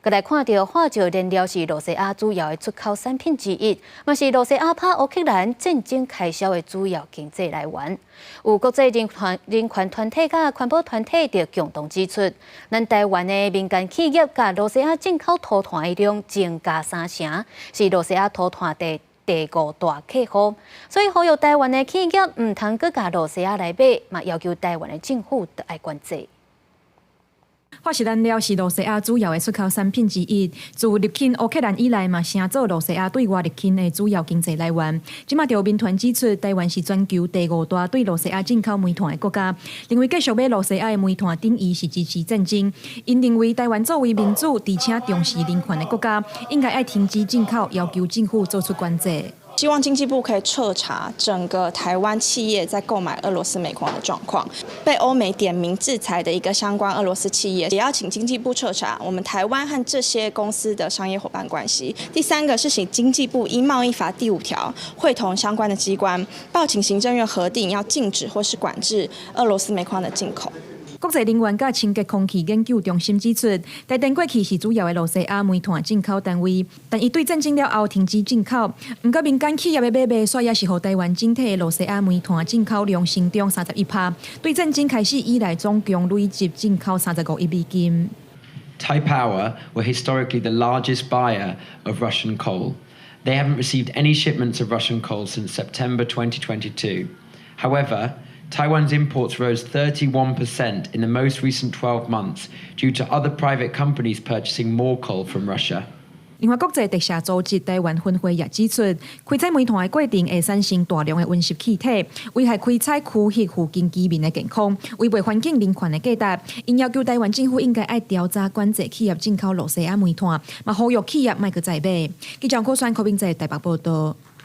閣來看著化石燃料是露西亞主要的出口產品之一，嘛是露西亞拍烏克蘭戰爭開銷的主要經濟來源。有國際人權人權團體佮環保團體就共同指出，咱台灣的民間企業共露西亞進口塗炭的量增加三成，是露西亞塗炭第五大客戶，所以呼籲台灣的企業毋通閣共露西亞來買，嘛要求台灣的政府著愛管制。化石燃料是露西亞主要的出口產品之一，自入侵烏克蘭以來，嘛成做露西亞對外入侵的主要經濟來源。這馬就民團指出，台灣是全球第五大對露西亞進口煤炭的國家，認為繼續買露西亞的煤炭等於是支持戰爭。𪜶認為台灣作為民主而且重視人權的國家，應該愛停止進口，要求政府做出管制。希望經濟部可以徹查整個台灣企業在購買俄羅斯煤礦的狀況，被歐美點名制裁的一個相關俄羅斯企業，也要請經濟部徹查我們台灣和這些公司的商業夥伴關係。第三個是請經濟部依貿易法第5條，會同相關的機關報請行政院核定，要禁止或是管制俄羅斯煤礦的進口。國際能源佮清潔空氣研究中心指出，台電過去是主要的露西亞煤炭進口單位，但伊對戰爭了後停止進口。毋過民間企業的買賣，煞也是予台灣整體的露西亞煤炭進口量成長31%。對戰爭開始以來，總共累積進口35億美金。 Taipower were historically the largest buyer of Russian coal. They haven't received any shipments of Russian coal since September 2022. However, Taiwan's imports rose 31% in the most recent 12 months due to other private companies purchasing more coal from Russia. 另外，國際特赦組織台灣分會也指出，開採煤炭的過程會產生大量的溫室氣體，危害開採區域附近居民的健康，違背環境人權的價值。𪜶要求台灣政府應該愛調查管制企業進口露西亞煤炭，嘛呼籲企業莫閣再買。記者柯選柯明在台北報道。